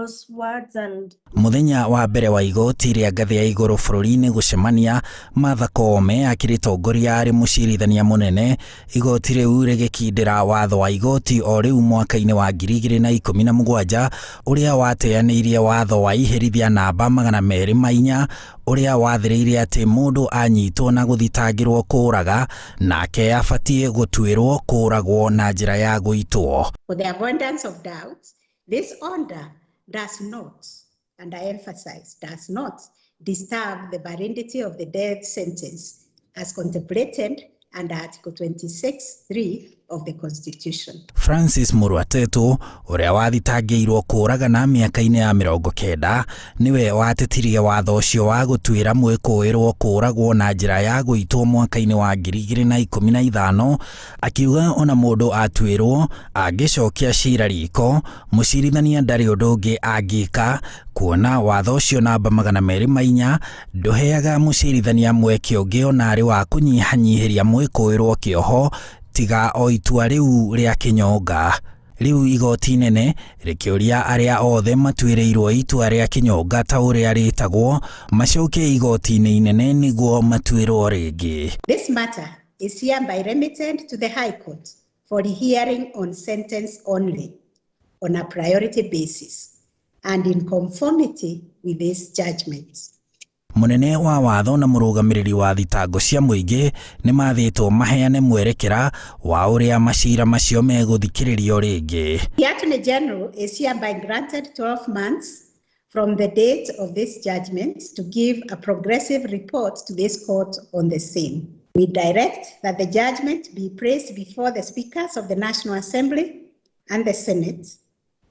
Those words and Mũthenya wa mbere wa igoti rĩa ngathĩ ya igũrũ bũrũri-inĩ gũcemania, Martha Koome akĩrĩtongoria arĩ mũcirithania mũnene, igoti rĩu rĩgĩkindĩra watho wa igoti o rĩu mwaka-inĩ wa 2017 ũrĩa wateanĩirie watho wa iherithia namba 204 ũrĩa wathĩrĩirie atĩ mũndũ anyitwo na gũthitangĩrwo kũũraga nake abatiĩ gũtuĩrwo kũũragwo na njĩra ya gũitwo. For the avoidance of doubt, this order does not, and I emphasize, does not disturb the validity of the death sentence as contemplated under Article 26(3) of the Constitution. Francis Muruatetu ũrĩa wathitangĩirwo kũũragana mĩaka-inĩ ya 90 nĩwe watetirie watho ũcio wa gũtuĩra mwĩkũĩrwo kũũragwo na njĩra ya gũitwo mwaka-inĩ wa 2015, akiuga ona mũndũ atuĩrwo angĩcokia cira riko, mũcirithania ndarĩ ũndũ ũngĩ angĩka, kuona watho ũcio namba 204 ndũheaga mũcirithania mweke ũngĩ ona arĩ wa kũnyihanyihĩria mwĩkũĩrwo kĩoho tiga o itua rĩu rĩa kĩnyonga. Rĩu igoti inene rĩkĩũria arĩa othe matuĩrĩirwo itua rĩa kĩnyonga ta ũrĩa rĩtagwo macoke igoti-inĩ inene nĩguo matuĩrwo rĩngĩ. This matter is hereby remitted to the High Court for hearing on sentence only on a priority basis and in conformity with this judgment. Mũnene wa watho na mũrũgamĩrĩri wa thitango cia mũingĩ nĩ mathĩtwo maheane mwerekera wa ũrĩa macira macio megũthikĩrĩrio rĩngĩ. The Attorney General is hereby granted 12 months from the date of this judgment to give a progressive report to this court on the same. We direct that the judgment be placed before the speakers of the National Assembly and the Senate,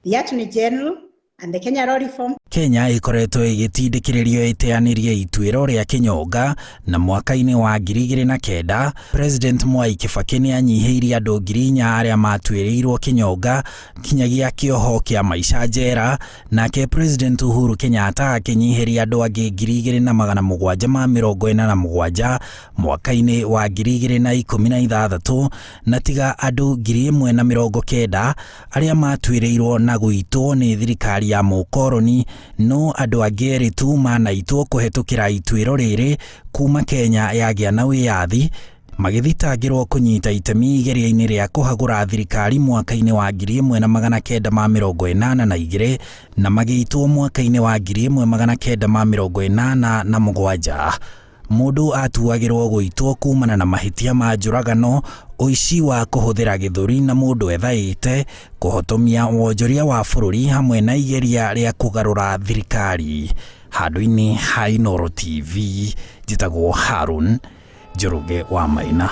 the Attorney General, and the Kenya Law Reform Kenya ĩkoretwo ĩgĩtindĩkĩrĩrio ĩteanĩrie ituĩro rĩa kĩnyonga, na mwaka-inĩ wa 2009 President Mwai Kibaki nĩ anyihĩirie andũ 4,000 arĩa matuĩrĩirwo kĩnyonga kinyagia kĩoho kĩa maica njera, nake President Uhuru Kenyatta akĩnyihĩria andũ angĩ 2747 mwaka-inĩ wa 2016, na tiga andũ 1,090 arĩa matuĩrĩirwo na gũitwo nĩ thirikari ya mũkoroni, no andũ angĩ erĩ tu manaitwo kũhetũkĩra ituĩro rĩrĩ kuma Kenya yagĩa na wĩyathi, magĩthitangĩrwo kũnyita itemi igeria-inĩ rĩa kũhagũra thirikari mwaka-inĩ wa 1982 na magĩitwo mwaka-inĩ wa 1987. Mũndũ atuagĩrwo gũitwo kumana na mahĩtia ma njũragano, ũici wa kũhũthĩra gĩthũri na mũndũ ethaĩte, kũhotomia wonjoria wa bũrũri hamwe na igeria rĩa kũgarũra thirikari. Handũ-inĩ ha Inooro TV, njĩtagwo Harun Njoroge wa Maina.